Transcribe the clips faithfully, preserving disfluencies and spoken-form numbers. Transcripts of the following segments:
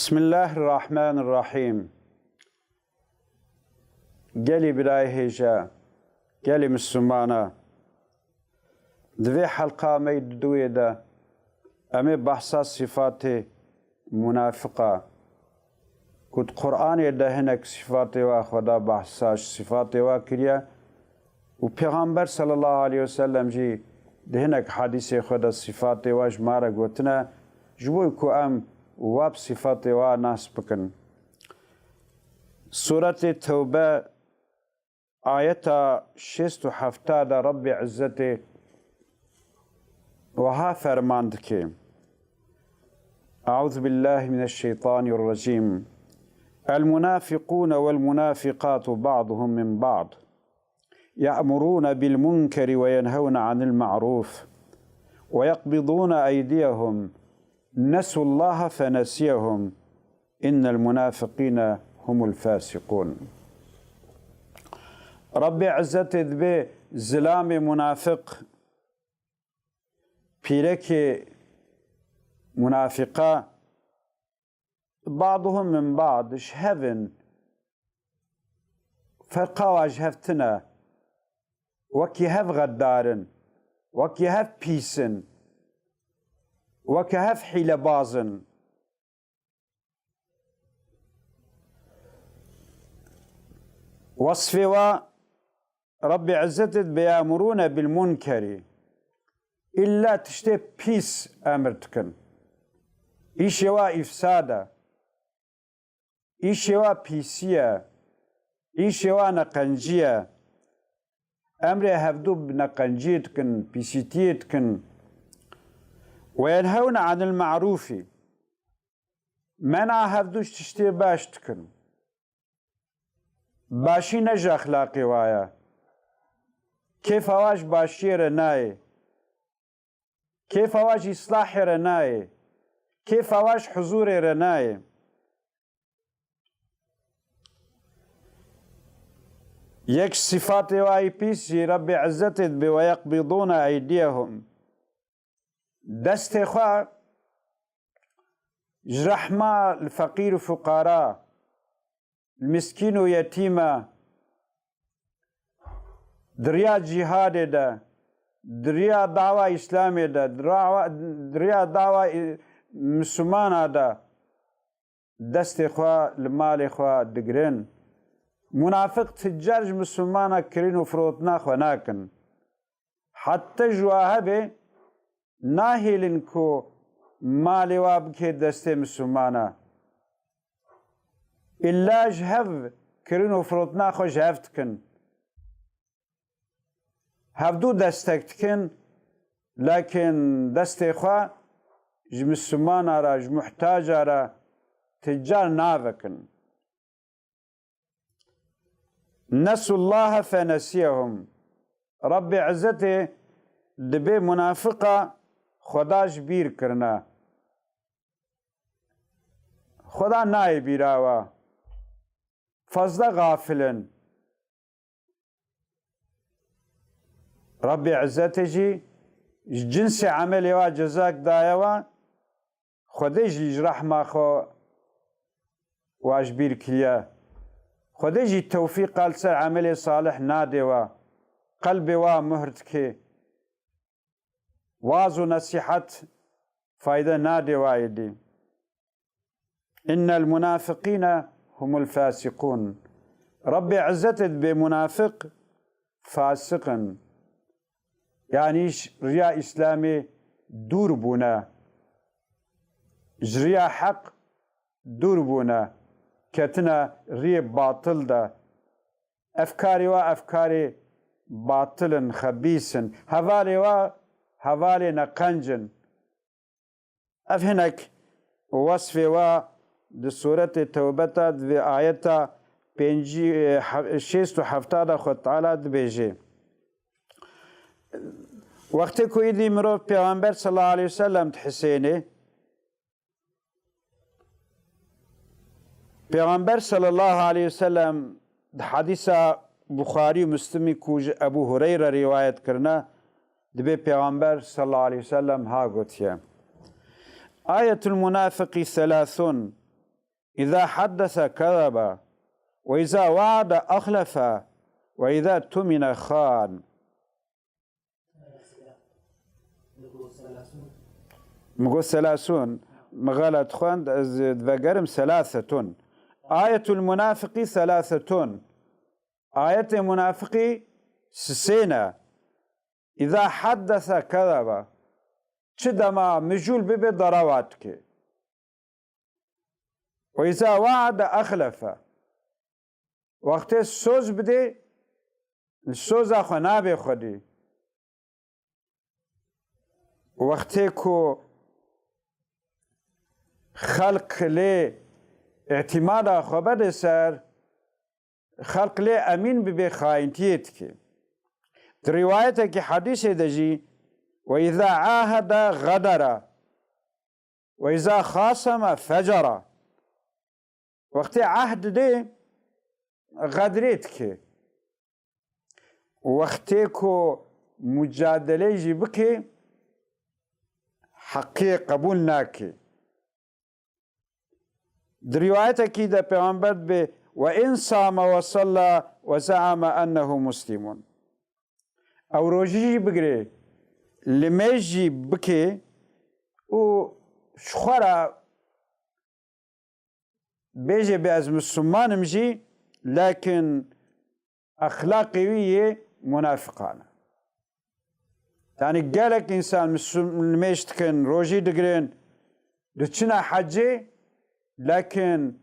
Bismillahirrahmanirrahîm. Gelî birayê hêja, gelî Mislimana, di vê helqa me yê duduwê de em ê behsa sîfatê munafiqa, ku di Qur'anê de hinek sîfatê wa Xweda behsa ji sîfatê wa kiriye û Pêxember sallallahu aleyhi ve sellem jî di hinek hedîsê xwe de sîfatê wa ji me re gotine, ji bo ku em wa bi sîfatê wa nas bikin. Sûretê Tewbe, ayeta şêst û hefta de Rebbê Izzetê wiha ferman dike: أعوذ بالله من الشيطان الرجيم. المنافقون والمنافقات بعضهم من بعض، يأمرون بالمنكر وينهون عن المعروف، ويقبضون أيديهم، نسوا الله فنسيهم، إن المنافقين هم الفاسقون. Rebbê Izzetê dibê zilamê munafiq, pîrekê munafiqa, بعضهم من بعض, ji hev in, ferqa wa ji hev tune, wekî hev xeddar in, wekî hev pîs in, wekî hev hîlebaz in. Wesfê wa, Rebbê Izzetê dibê: يأمرون بالمنكر, îlla tiştê pîs emir dikin. Îşê wa îfsad e, îşê wa pîsî ye, îşê wa neqencî ye. Emrê hevdû bi neqenciyê dikin, pîsîtiyê dikin. وينهون عن المعروف, mena hevdû ji tiştê baş dikin. Başî ne ji exlaqê wa ye. Kêfa wa ji başiyê re nayê. Kêfa wa ji îslahê re nayê. Kêfa wa ji huzûrê re nayê. Yek ji sîfatê wa yî pîs jî Rebbê Izzetê dibê: ويقبضون أيديهم. Destê xwe ji rehma li feqîr û fuqara, li miskîn û yetîma, di riya cîhadê de, di riya dawa Îslamê de, di rawa-, di riya dawa, e, Mislimana de destê xwe li malê xwe digirin. Munafiq ti car ji Mislimana kirin û firotina xwe nakin. Heta ji wa hebe nahêlin ku malê wa bike destê Mislimana. Îlla ji hev kirin û firotina xwe ji hev dikin. Hevdû destek dikin, lakin destê xwe ji Mislimana re, ji muhtaca re ti car navekin. نسوا الله فنسيهم. Rebbê Izzetê dibê munafiqa Xweda ji bîr kirine. Xweda nayê bîra we. Fazla gafil in. Rebbê Izzetê jî ji cinsê emelê wa cezak daye we. Xwedê jî ji rehma xwe wa ji bîr kiriye. Xwedê jî tewfîqa li ser emelê salih nadê we. Qelbê wa muhr dike. Waz û nesîhet fayde nadê wa êdî. إن المنافقين هم الفاسقون. Rebbê Izzetê dibê munafiq fasiq in. Yanî ji riya Îslamê dûr bûne. Ji riya heq dûr bûne. Ketine riyê batil de. Efkarê wa efkarê batil in, xebîs in. Hevalê wa hevalê neqenc in. Ev hinek wesfê wa di Sûretê Tewbe de, di vê ayeta pêncî, he-, şêst û hefta de Xwe Teala dibêje. Wextê ku êdî mirov Pêxember sallallahu aleyhi ve sellem dihisêne, Pêxember sallallahu aleyhi ve sellem di hedîsa Buxarî û Muslimî ku ji Ebû Hureyre rîwayet kirine, dibê Pêxember sallallahu aleyhi ve sellem ha gotiye: آية المنافق ثلاث، إذا حدث كذب، وإذا وعد أخلف، وإذا اؤتمن خان. Min got selasûn, min xelet xwend, ez divegerim selasatun. Ayetul munafiqî selasatun. Ayetê munafiqî sisê ne. Îza haddese kezebe. Çi dema mijûl bibe, derewa dike. Ve îza we'ede exlefe. Wextê soz bidê, li soza xwe nabe xwedî. Wextê ku xelq lê îtîmada xwe bede ser, xelq lê emîn bibe, xayintiyê dike. Di rîwayetekî hedîsê de jî, "Ve îza ahede xedere, ve îza xaseme fecere." Wextê ehd dê, xedrê dike. Wextê ku mucadelê jî bike, heqiyê qebûl nake. Di rîwayetekî de Pêxember dibê, "Ve in same ve salla ve zeame ennehu muslimun." Ew rojî jî bigire, limêj jî bike û ji xwe re bêje, "Bê ez Misliman im" jî, lekin exlaqê wî yê munafiqan e. Yani gelek însan Mislim-, nimêj dikin, rojî digirin, diçine hecê, lekin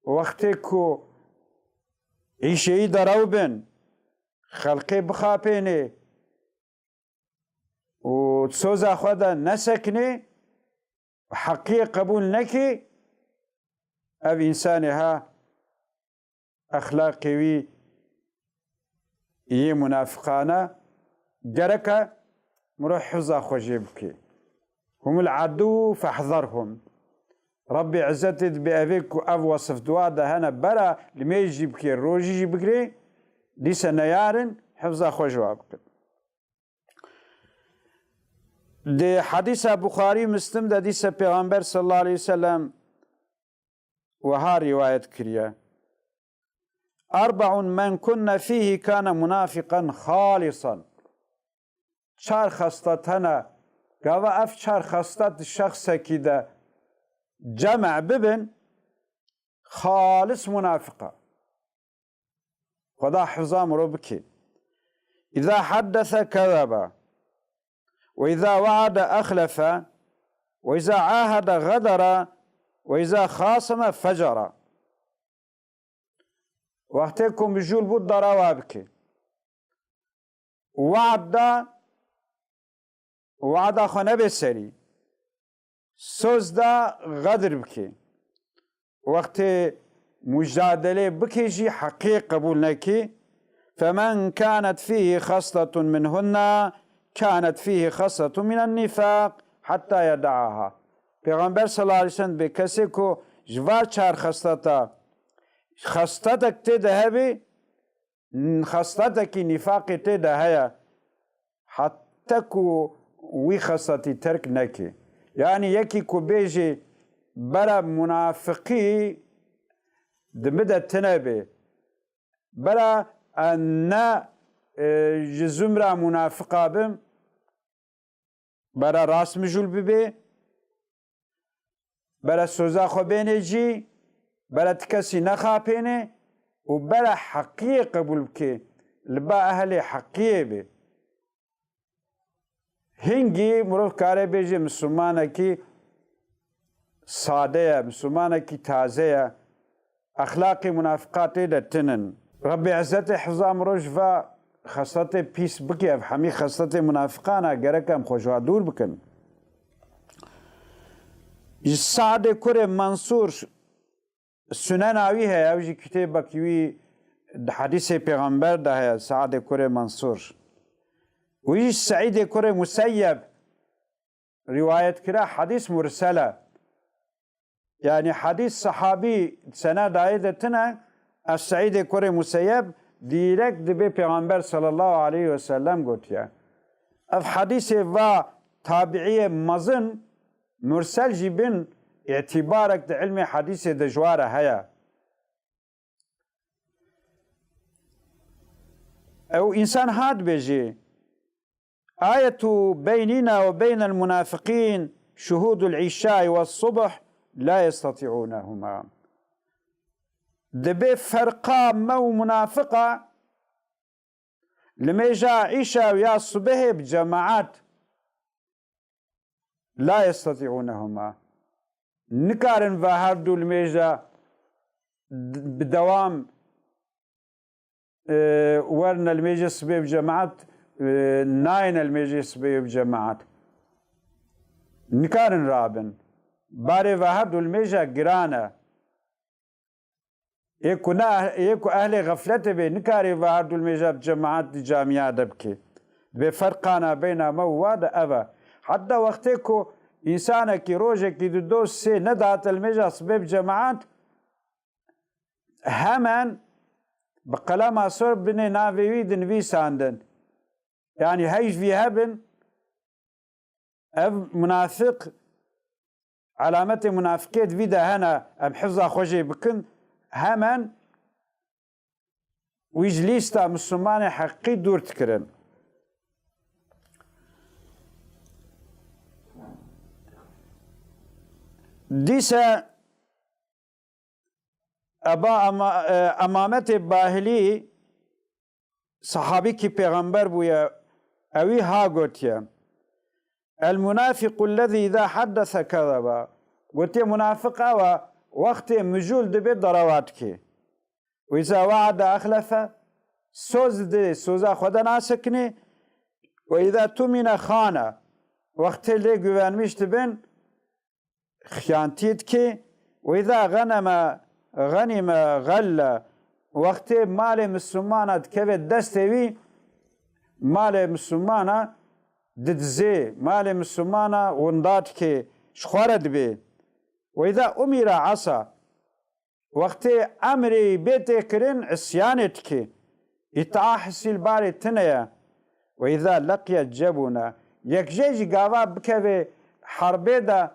wextê ku îşeyî derew bin, xelqê bixapênê û soza xwe de nesekinê, heqiyê qebûl nekê, ev însanê ha exlaqê wî yê munafiqane, gereke mirov hifza xwe jê bike. "Humul aduwwu fehzerhum." Rabbê Îzzetê dibê evê ku ev wesif di wa de hene, bera limêj jî bike, rojî jî bigirê, dîse neyarin, hifza xwe ji wa bikin. Di hedîsa Buxarî, Muslim de dîse Pêxember sallallahu aleyhi ve sellem wiha rîwayet kiriye, "Erbe'un men kunne fîhî kane munafiqen xalisan." Çar xeslet hene, gava ev çar xeslet di şexsekî de ceme bibin, xalis munafiq e. Xweda hifza mirov bike. "Îza haddese kezebe, ve îza we'ede exlefe, ve îza ahede xedere, ve îza xaseme fecere." Wextê ku mijûl bû, derewa bike. We'd da, we'da xwe nebe serî. Soz da, xedir bike. Wextê mucadelê bike jî heqiyê qebûl nekê. "Femen kanet fîhî xesletun minhunne, kanet fîhî xesletun minen nifaq, hetta yedaha." Pêxember sallallahu aleyhi ve sellem dibê, kesê ku ji va çar xesleta xesletek tê de hebe, xesletekî nîfaqê tê de heye, heta ku wî xesletî terk neke. Yanî yekî ku bêjê, "Bera munafiqî di min de tine be, bera ez ne, e, ji zumra munafiqa bim, bera rast mijûl bibe, bera soza xwe bêne cî, bera ti kesî nexapêne û bera heqiyê qebûl bike, li ba ehlê heqiyê be." Hingî mirov kare bêje, Mislimanekî sade ye, Mislimanekî taze ye, exlaqê munafiqa tê de tinin. Rebbê Îzzetê hifza mirov ji va xesletê pîs bike, ev hemî xesletê munafiqan e, gerek em xwe ji wa dûr bikin. Ji Se'dê kurê Mensûr, Sunena wî heye, ew jî kitêbekî wî di hedîsê Pêxember de heye, Se'dê kurê Mensûr. Wî jî Se'îdê kurê Museyyeb rîwayet kira, hedîs mursel e. Yanî hedîs sehabî senedayê de tine, ev Seîdê kurê Museyyeb dîrek dibê Pêxember sallallahu aleyhi ve sellem gotiye. Ev hedîsê va tabiîyê mezin mursel jî bin, îtîbarek di ilmê hedîsê de ji wa re heye. Ew însan hat bêjî, "Ayetu beynîna we beynel munafiqîn şuhûdul îşai we subh la yesteti'ûnehuma." Dibê ferqa me û munafiqa limêja îşa ya sibehê bi cemaat. La yesteti'ûnehuma. Nikarin va her du limêja d-, bi dewam, e, werine limêja sibê bi cemaat, e, nayine limêja sibê bi cemaat. Nikarin rabin. Barê va her du limêja giran e. Yê ku ne, yê ku ehlê xefletê bê, nikarê va her du limêja bi cemaat di camiya de bike. Dibê ferqana beyna me û wa de ev e. Heta wextê ku însanekî rojekî di do sê nedihate limêja sibê bi cemaat, hemen bi qelema sor binê navê wî dinivîsandin. Yanî hey ji vî hebin, ev munafiq, alametê munafiqiyê di vî de hene, em hifza xwe jê bikin, hemen wî ji lîsta Mislimanê heqî dûr dikirin. Dîse Eba Ema-, e, Emametê Bahilî, sahabîkî pêxember bûye, ewî ha gotiye, "El munafiqu lezî îzâ haddese kezeba." Gotiye, munafiq ew e, wextê mijûl dibe derewa dike. "Ve îzâ we'ade exlefe", soz dide, soza xwe de nasekine. "Ve îzâ tumine xane", wextê lê güvenmiş dibin, xiyantî dike. "Ve îzâ xeneme, xenîme, xelle", wextê malê Mislimana dikeve destê wî, malê Mislimana didizê, malê Mislimana winda dike, ji xwe re dibe. "Ve îzâ umîre esa", wextê emrê bê tê kirin, îsyanê dike. Îtaa hisî li barê tune ye. "Ve îzâ leqiye cebûne", yek jê jî gava bikeve herbê de,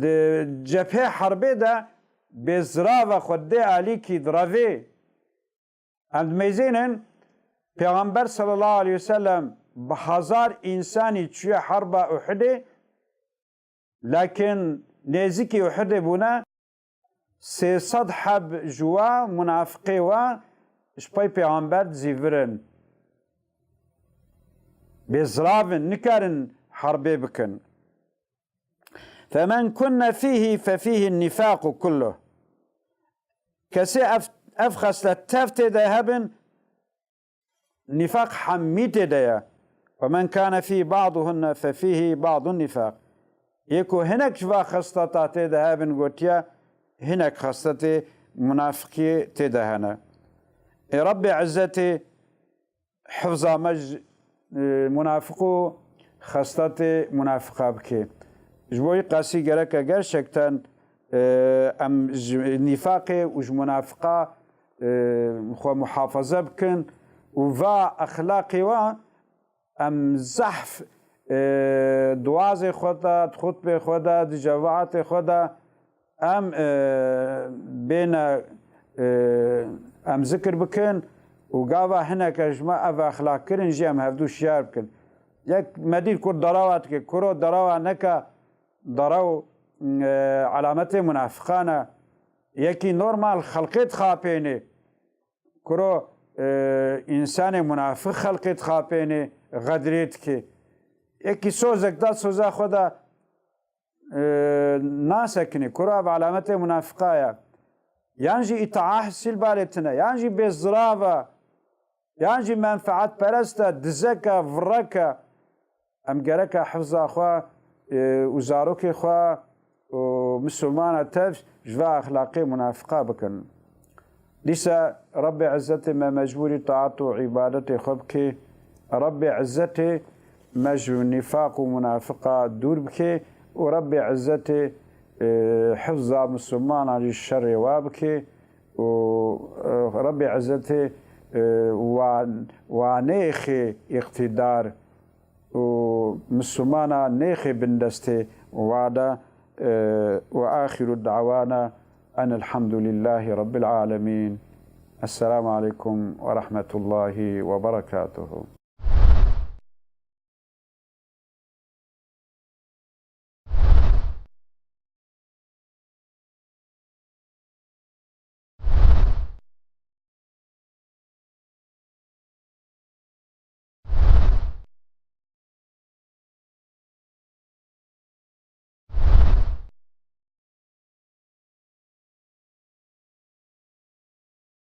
di cephê herbê de bê zirava xwe dê alîkî direvê. Em dimeyzênin, Pêxember sallallahu aleyhi ve sellem bi hezar însanî çûye herba Uhudê, lakin nêzîkî Uhudê bûne, sê sed heb ji wa munafiqê wa ji pey Pêxember dizîvirin. Bê zirav in, nikarin herbê bikin. "Femen kunne fîhî fefîhî nîfaqu kulluh." Kesê ev, ev xeslet tev tê de hebin, nîfaq hemî tê de ye. "Ve men kâne fîhî ba'duhunne fefîhî ba'dun nîfaq." Yê ku hinek ji va xesleta tê de hebin gotiye, hinek xesletê munafiqiyê tê de hene. Ê Rebbê Izzetê hifza me ji, e, munafiq û xesletê munafiqa bike. Ji bo wî qasî gereke gerçekten, e, em ji nîfaqê û ji munafiqa, e, xwe muhafaza bikin û va exlaqê wa em zehf, e, di wazê xwe de, di xutbê xwe de, di cemaatê xwe de, em, e, bêne, e, em zikir bikin û gava hineke ji me ev exlaq kirin jî em hevdû şiyar bikin. Yek me dît ku derewa dike, kuro derewa neke, derew, e, alametê munafiqan e. Yekî normal xelqê dixapênê. Kuro, e, însanê munafiq xelqê dixapênê, xedrê dike. Yekî sozek da soza xwe de, e, nasekinê. Kuro ev alametê munafiqa ye. Yan jî îtaa hisî li barê tune, yan jî bêzirav e, yan jî menfeetperest e, dizek e, virek e. Em gereke hifza xwe, e, û zarokê xwe û misilmana tev ji va exlaqê munafiqa bikin. Dîsa Rebbê Izzetê me mecbûrî taat û îbadetê xwe bike. Rebbê Izzetê me ji nîfaq û munafiqa dûr bike û Rebbê Izzetê, e, hifza misilmanan jî şerê wa bike û, e, Rebbê Izzetê, e, wa, wa nêxê îqtîdar û misilmana nêxê bindestê Wada, e, ve ahiru da'wana enelhamdülillahi rabbil alemin. Esselamu aleyküm ve rahmetullahi ve berekatuhu.